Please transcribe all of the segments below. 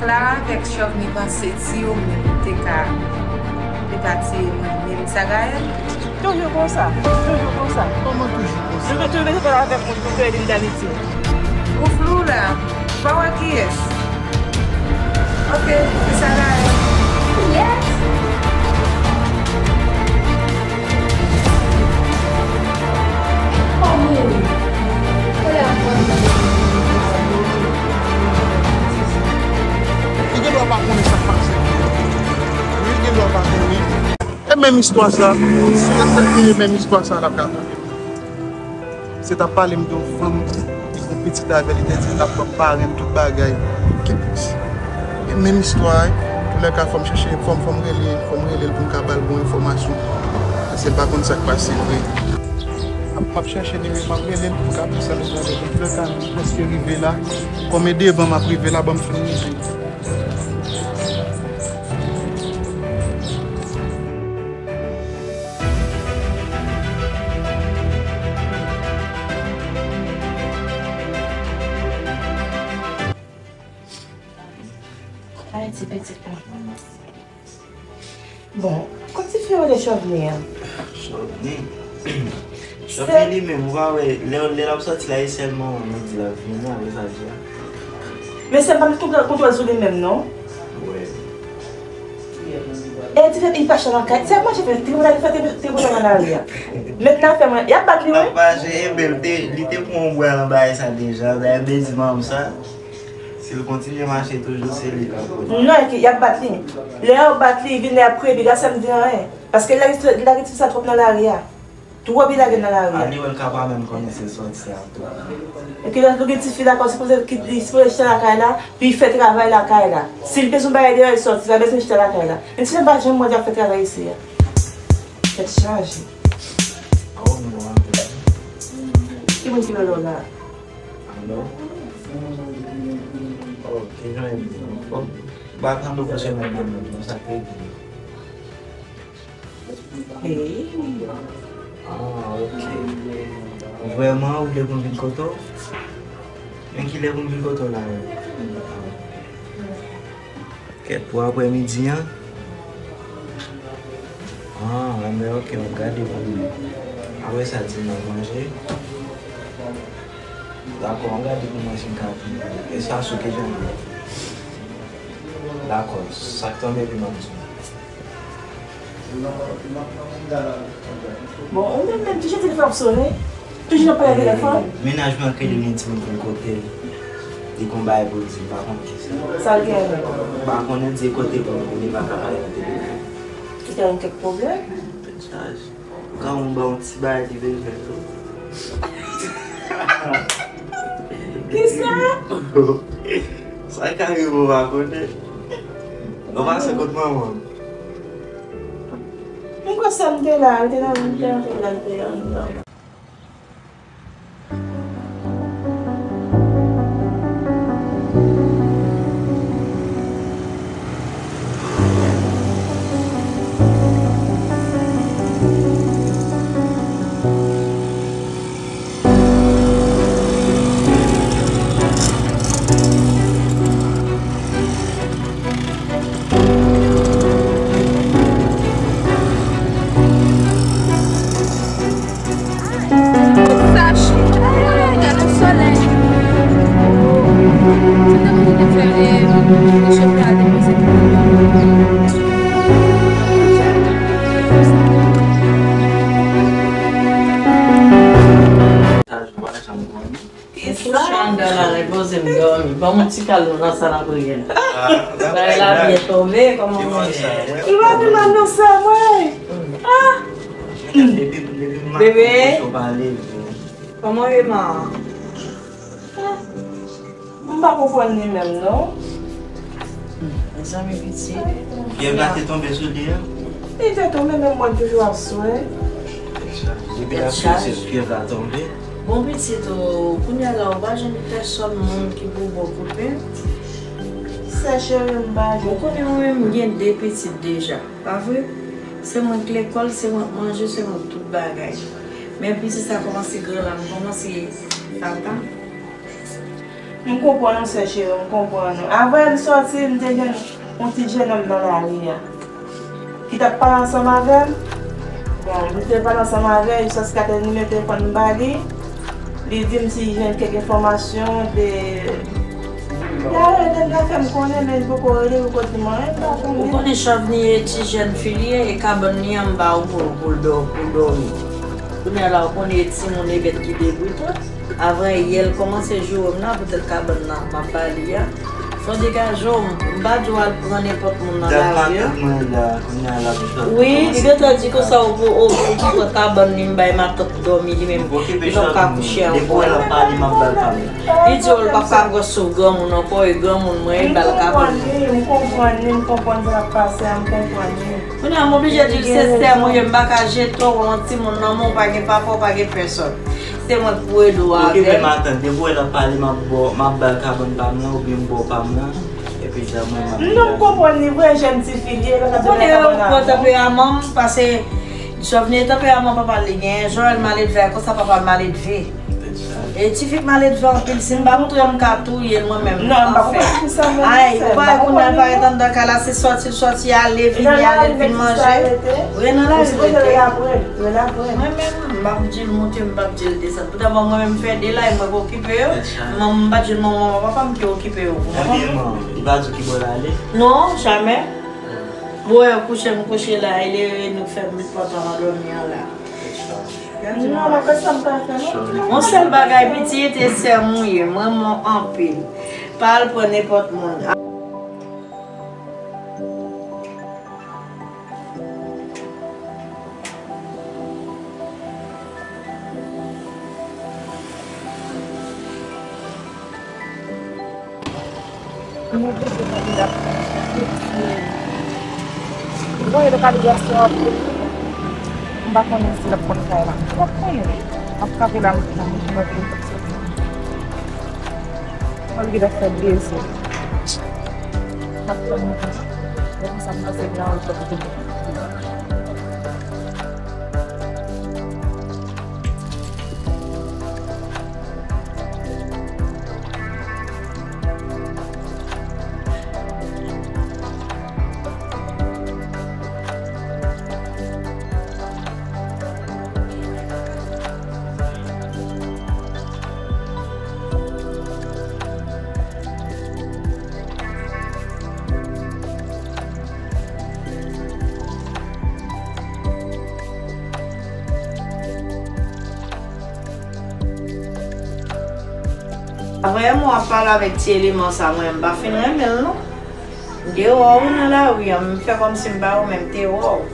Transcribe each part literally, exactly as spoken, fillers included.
Clara avèk Chovni panse si yo menm te ka, te ka tiye mwen menm sa Gaël. Toujou konsa, toujou konsa. Kòman toujou konsa? Toujou, toujou bezwen pale avèk moun pou ke li damiti. Ou flou la, ou pa wè kiyès. Ok, se sa Gaël. Yes! Li gen dwa pa konnen sa k pase. Li gen dwa pa konnen. E menm istwa sa, si yo te tande menm istwa sa, l ap rakonte. Se t ap pale m de yon fanm, li gen yon pitit avè l, li te di l ap ban parèn tout bagay. Ki, menm istwa, wi. Antoulèka, fò m chèche, fò m, fò m rele, fò m rele l pou m ka ba l bon enfòmasyon. Paske l pa konn sa k pase vre. M ap, m ap chèche nimewo, m ap rele l pou m ka di sa, mesye, antoulèka, m prèske rive la. Kòm e devan m ap rive la, ban m fin rive. Ay, ti pitit mwen. Bon, kot ti fi yo rele Chovni an? Chovni? Chovni li menm, ou pa wè, lè, lè l ap sòti la, e sèlman mwen di l ap vini, apre sa l di a. Men se pa met kontwòl sou li menm, non? Wè. E ti fi, li pa chita nan kay. Se manje fè, te kontan fè, te, te kontan nan lari a. Met nan fè mwen, y ap bat li, wi. L ap mache, e bèl, te, li te pran yon bwa nan bagay sa deja, dayè m te di manm sa. Si l kontinye mache toujou, se li k ap pran. Non, epi y ap bat li. Lè yo bat li, vin lè y ap kreye, piga sa m di anyen. Paske l lage ti, l lage ti sa twòp nan lari a. Twòp li lage nan lari a. A, li wè l ka pa menm konnen se l sòti a tou. Epi lòt, lòt gen ti fi lakay, sipoze ki, li sipoze chita lakay la, pou l fè travay lakay la. Si l bezwen bagay deyò, l sòti, pa bezwen chita lakay la. Men ti fi pa janm wè l ap fè travay isi a. Tèt chaje. Oh, non, anpil. Ki moun ki rele w la? Alo? Oh, ki jan e di? Oh, ba tann ou pou semèn nan menm, non, sa k te di. Hey. Ah, ok. Vrèman, ou vle pou m vin kote w? Men kilè pou m vin kote w la menm? Kèt, pou aprèmidi an? Ah, enben, ok, m ap gade pou m. Apre sa, di m nan manje. Dakò, m ap gade pou m wè si m ka vini. E sa sou ki jan? Dakò, sa k tonbe epi m ap di w. Bon, ou menm, menm, toujou telefòn ap sonnen. Toujou nan pale telefòn. Mennaj mwen ap rele m, li di m pou l kote l. Li gon bagay pou l di m, pa konn kisa. Sa l gen avè w? Pa konnen, di kote pou l, li pa ka pale nan telefòn. Li gen kèk pwoblèm? Tèt chaje. Granmoun ba yon ti bagay li bezwen tou. Kisa? Sa ka rive w pa konnen. Nou pase kot manman m. M kwè sè m te la, li te nan, li te nan, li te nan, li te nan. Sa chou. Ay, gade solèy. Se te moun ki te fè, eh, chofè a depoze. Kisa? Chanda la repoze m dòmi. Ban m yon ti kado nan sal lapriyè. Bagay la byen tonbe, kòman w ye? Li pa vin nan sa, mwen. Ah! Bebe, kòman w ye, ma? M pa konprann li menm, non. Mezanmi, pitit. Pyèv la te tonbe sou li, a? Li te tonbe, men mwen toujou ap swen. Depi l ap swen, se pyèv la tonbe. Bon, pitit, o, kounye a la, ou pa jwenn pèsòn moun ki pou ba w kout men? Sè cheri, m pa jwenn. Ou konnen mwen menm, m gen de pitit deja, pa vre? Se mwen k lekòl, se mwen k manje, se mwen k tout bagay. Men pitit sa kòmanse gran la, m kòmanse papa. M konprann ou, sè cheri, m konprann ou. Avan m sòti, m te jwenn yon ti jenòm nan lari a ki t ap pale ansanm avè m. Bon, m te pale ansanm avè l, jiskaske li te nimewo telefòn m ba li. Li di m si li jwenn kèk enfòmasyon de. Li a rele m, li a fè m konnen, men li poko rele, li poko di m anyen, m pa konnen. Ou konnen Chavni e ti jèn fi li ye, e kabann li an m ba ou pou, pou l dò-, pou l dòmi. Kounye a la, ou konnen e timoun e bèt ki debri tou. Avan yè l kòmanse joure m nan, poutèt kabann nan m ap ba li a. Fò degaje w, m pa di w al pran nenpòt moun nan lari a. Wi, li gentan di konsa ou pou ou, ou pou pran kabann li, m bay matant dòmi, li menm li p ap ka kouche ankò. Li di w l p ap ka pran sou granmoun ankò, e granmoun mwen, e ba l kabann li. M konprann li, m konprann li, m konprann sa k ap pase a, m konprann li. Kounye a m oblije di l se sè m ou ye, m pa ka jete w, yon timoun nan men w, pa gen papa, w pa gen pèsòn. Se mwen k pou ede w avè l. Okipe matant, depi w wè l ap pale, m ap ba w, m ap ba l kabann pa m nan, oubyen m ba w pa m nan, epi jan mwen, m ap degaje. Non, m konprann li vre, jèn tifi li ye, l ap degaje kabann avè w. Konnen yo pran tanperaman m, pase Jovne tanperaman papa l li genyen, Joel maledve a, konsa papa l maledve. E tifi k maledve anpil, si m pa montre l, m ka touye l mwen menm. Non, m pa konprann ki sa menm. Ay, ou pa wè kounye a l parèt anndan kay la, se sòti l sòti ale, vini ale, l vin manje. Wi, nan lari l rete. Mwen menm, m p ap di l monte, m p ap di l desann. Poutan bon, mwen menm m fè de lay, mwen k okipe yo. M p ap di l manman, papa m ki okipe yo. Ebyen, li pa di w ki bò l ale? Non, jamè. Bon, yo kouche, m kouche la, e li rele nou k fè m met pòt la nan dòmi an la. Non, mwen pa sa m ta fè non. Yon sèl bagay pitit, e sè m ou ye, m renmen w anpil. Pa al pran nenpòt moun. M oblije voye lokalizasyon an pou li. M pa konnen si l ap konn kay la. M p ap konnen. M ap frape la, m ap soti. Mwen gentan fè dezè. M ap tann li. Lè konsa m pase nan wout la pou te. Vrèman, w ap pale avèk ti eleman sa, mwen, m pa fin renmen l, non. M te wè w nan lari a, m fè kòmsi m pa wè w, men m te wè w.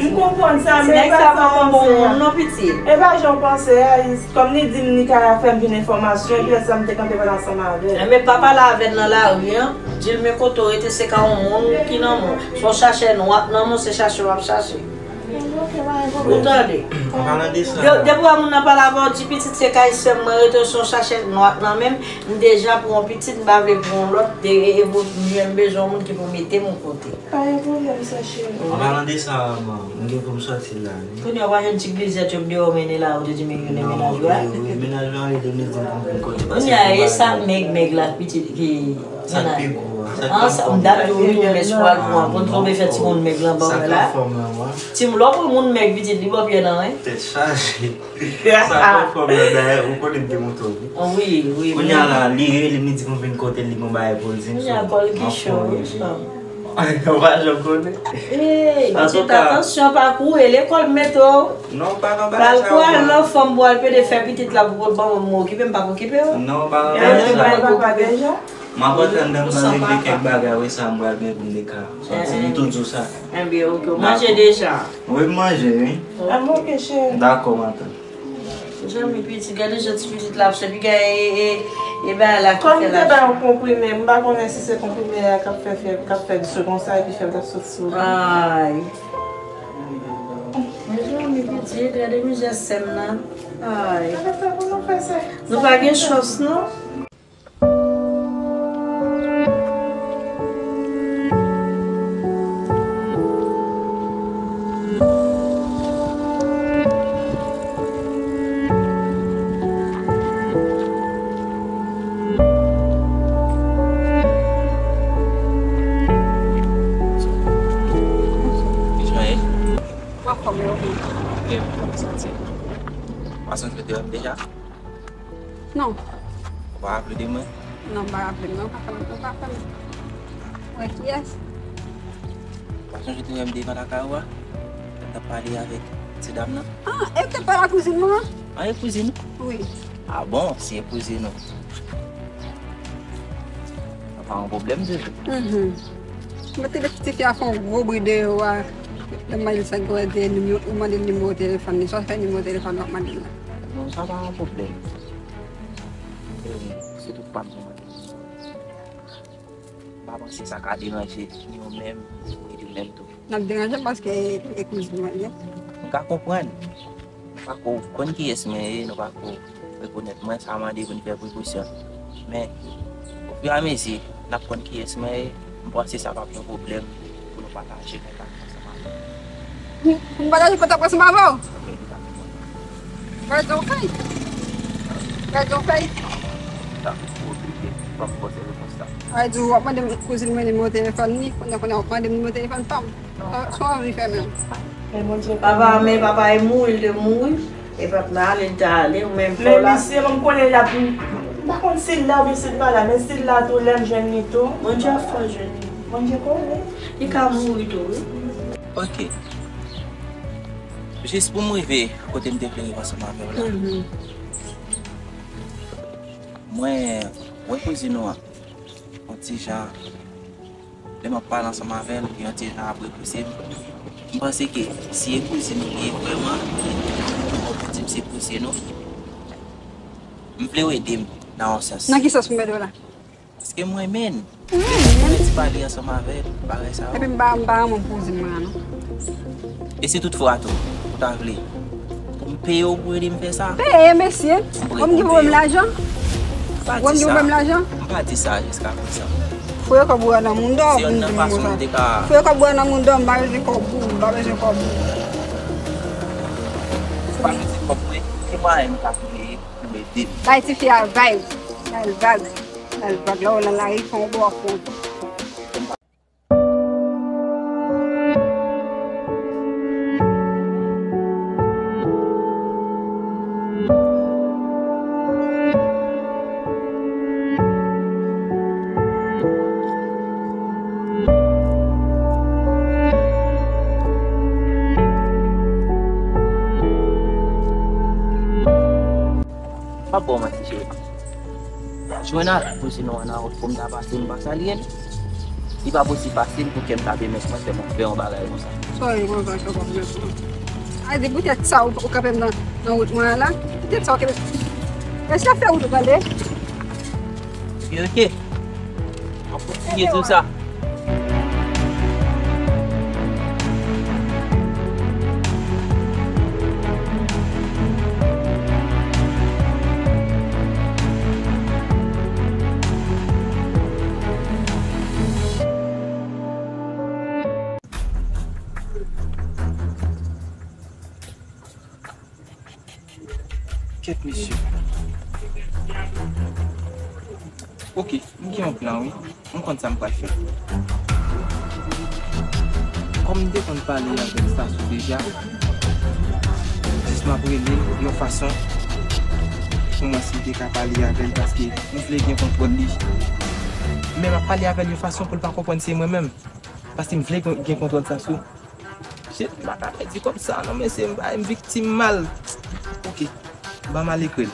M konprann sa, men e pa sa m panse a. Ti nèg sa pa yon bon moun non, pitit. E pa jan w panse a, kòm li di m li ka fè m jwenn enfòmasyon, epi lè sa m te kanpe pale ansanm avè l. Enben, pa pale avè l nan lari a, di l men kote w rete, se ka yon moun ki nan men w. Se yon chachè nwa k nan men w, se chache w ap chache. Ou tande? Depi w wè moun nan pale avè w, di pitit se kay sè m mwen rete, se yon chachè nwa k nan men m, m deja pran yon pitit, m pa vle pran yon lòt, e, e, e, m bezwen yon moun ki pou mete m yon kote. Pa gen pwoblèm, sè cheri. An palan de sa, man, m gen pou m sòti la, wi. Kounye a, w pa jwenn ti grizèt yo m te wè w mennen la, ou te di men yo nan mennaj ou a? Wi, wi, mennaj mwen rele m, li di m pou m vin kote, paske kounye a, e sa mèg, mèg la, pitit ki Sa k pi gwo a, sa k pi gwo. M t ap di w wi, tou mès pral pran, pou n tonbe fè timoun mèg lan ban mwen la. Sa k anfòm lan, wi. Timoun, lè w pran moun mèg, pitit, li ba w pyè nan ren. Tèt chaje. Sa k anfòm lan, dayè, ou konnen m te montre w, wi. Wi, wi, wi. Kounye a la, li rele m, li di m vin kote l, li gon bagay pou l di m. Kounye a, kò l ki cho, wi. Ou pa janm konnen. Ey, pitit, atansyon, pa kouri, lekòl mete w. Non, pa nan bagay sa yo, non. Pral kouri al nan fanm pou al pede fè pitit la pou pot ban mwen, mwen okipe, m p ap okipe w. Non, pa nan bagay sa yo. Papa deja. M ap antann nan mwen regle kèk bagay, wi, sa m pral gen pou m te ka sòti, m tou di w sa. Enben, oke, ou manje deja? Wi, m manje, wi. Enben, oke, cheri. Dakò, matant. Janmi pitit, gade jan ti pitit la ap swe, piga e, e, e bagay la ki fè l ap swe. Kòm m te ba w konprime, m pa konnen si se konprime a k ap fè, fè, k ap fè l swe konsa, epi fè l t ap sot sou li. Ay. Men janmi pitit, gade mizè sè m nan. Ay. Gade sa pou nou fè sa. Nou pa gen chans, non. Kòman w santi? Ou pa sonje w te wè m deja? Non. Ou pa raple de mwen? Non, m pa raple m, non, ou pa fè m, ou pa fè m. Mwen kiyès? Ou pa sonje w te wè m devan lakay ou a? Lè m t ap pale avèk ti dam nan? Ah, e w te pale ak kouzin mwen an? Ah, e kouzin ou? Wi. Ah bon, si e kouzin ou. Sa pa yon pwoblèm ditou. Mhm. Mwen te di tifi a fè yon gwo bri deyò a. Lè m mande l sa k gen, ou mande l nimewo telefòn li. Sa w fè nimewo telefòn w ap mande l la? Non, sa pa yon pwoblèm. E, se tout pa m pou mande. M pa panse sa ka deranje ni ou menm, ni li menm tou. N ap deranje paske e kouzin mwen li ye. M ka konprann. Nou pa ko konn kiyès mwen ye, nou pa ko rekonèt mwen, sa mande pou n fè prekosyon. Men, ofiramezi, n ap konn kiyès mwen ye, m panse sa p ap yon pwoblèm pou nou pataje kontak ansanm avè m. Pou m pataje kontak ansanm avè w? Gad yon fèy. Gad yon fèy. Sa, ou oblije, fòk poze repons la. Ay, di w ap mande kouzin mwen nimewo telefòn li, kounye a, kounye a w ap mande m nimewo telefòn pa m. Sa, sa w anvi fè menm? Men Bondye pa... Papa, men papa e mouri, li te mouri. E pap la ale, li te ale, ou menm fò la. Men misye, mwen m konnen l ap, m pa konn si l la oubyen si l pa la, men si l la tou, lè m jwenn li tou. Bondye ap fè w jwenn li. Bondye konnen. Li ka mouri tou, wi. Ok. Jis pou m rive kote m te vle rive ansanm avè w la. Mhm. Mwen wè kouzin ou an, yon ti jan, lè m ap pale ansanm avè l, li yon ti jan ap repouse m. M panse ke si e kouzin ou li ye vrèman, ou di m se kouzin ou, m vle w ede m nan yon sans. Nan ki sans pou m ede w la? Paske m renmen l. M renmen l. Mwen ti pale ansanm avè l, bagay sa yo. Epi m pa, m pa renmen kouzin mwen an, non. E si toutfwa tou, ou ta vle pou m peye w pou ede m fè sa? Peye, mesye. M prè pou m peye w. Ou wè m gen pwoblèm lajan? M pa di sa. Ou wè m gen pwoblèm lajan? M pa di sa jiska prezan. Fouye kòb ou nan mouda w pou m di m konsa. Se youn nan fason m te ka... Fouye kòb ou nan mouda w, m pa bezwen kòb ou, m pa bezwen kòb ou. Ou pa bezwen kòb mwen, ki mwayen m ka peye pou ede m? Bay tifi a vag. Bay l vag. Bay l vag la, ou nan lari, fè yon bò fon. M ap ba w manti, cheri. Jwenn ak kouzin ou an nan wout pou m ta pase, m pa salye l. Li pa posib fasil pou kè m ta pèmèt mwen fè mwen fè yon bagay konsa. Sa w ye konsa, sa w pa pèmèt mwen? A di poutèt sa ou, ou kanpe m nan, nan wout mwen an la? Poutèt sa ou kanpe? Èske ap fè wout ou tande? Ok, ok. M ap kontinye di w sa. Kèt mesye. Ok, m gen yon plan, wi. M konn sa m pral fè. Kòm m te konn pale avèk Sasou deja, jis m ap rele l yon fason pou m wè si m te ka pale avè l, paske m vle gen kontwòl li. Men m ap pale avè l yon fason pou l pa konprann se mwen menm, paske m vle gen, gen kontwòl Sasou. Shit, m pa ka pèdi kòb sa non, mesye, m pa, m viktim mal. Ok, ban m al ekri l.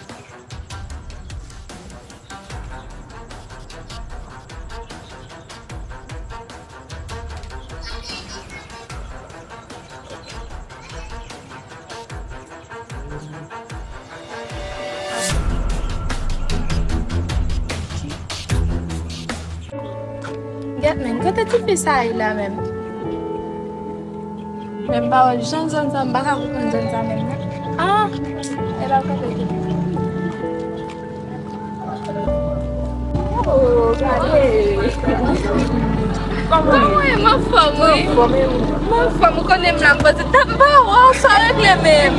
Gèt men, kote tifi sa ye la menm? Men m pa wè jan zòn sa, m pa ka konprann zòn sa menm non. Ah! E pa kote ki. Oh, gade. Kòman w ye? M anfòm, wi. M anfòm, ou konnen m la, m poze tèt, m pa wè w, sa w regle menm.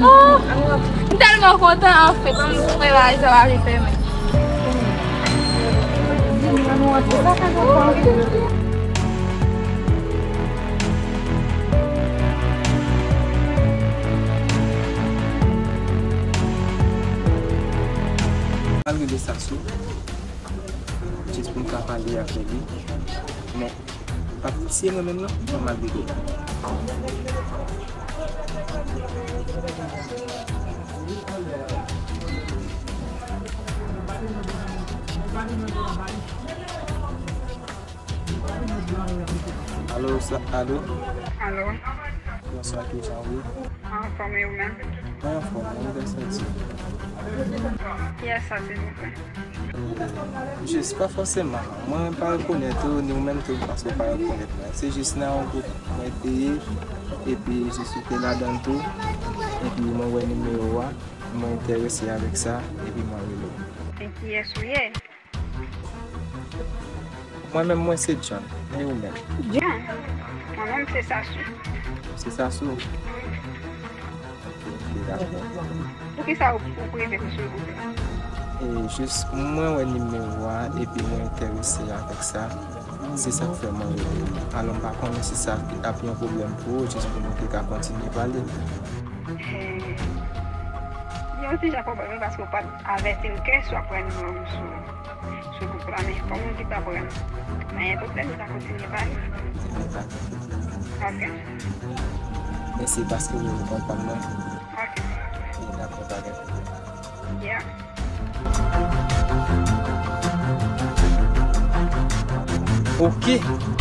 Oh, m tèlman kontan, anfen, ban m prepare sa w ap fè mwen. Al rele Sasou, jis pou m ka pale avèk li. Men, pa se mwen menm non, fò m al rele. Alo, sa, alo? Alo? Bonswa, kijan w ye? Anfòm, e ou menm? Mwen anfòm, mwen byen santi. Kiyès sa, silvouplè? Jis, pa fòseman. Mwen pa rekonèt ou, ni ou menm tou, paske w pa rekonèt mwen. Se jis nan yon gwoup mwen te ye, epi jis ou te ladan l tou, epi mwen wè nimewo a, mwen enterese avèk sa, epi mwen rele w. Men kiyès ou ye? Mwen menm, mwen se John. E ou menm? John? Mwen menm se Sasou. Se Sasou? Ok, ok, dakò. Poukisa ou, ou prive m, silvouplè? E jis, mwen wè nimewo a, epi mwen enterese avèk sa. Se sa k fè mwen rele w. Alò, m pa konnen si sa ap yon pwoblèm pou ou, jis pou nou te ka kontinye pale. Eh, yon ti jan pwoblèm, wi, paske w pa t avèti m ke si w ap pran nimewo m sou, sou gwoup la, men kòm ou di w pa pran, pa gen pwoblèm, nou ka kontinye pale. Ok. Mèsi paske w konprann mwen. Ok. Dakò, pa gen pwoblèm. Yeah. Ok.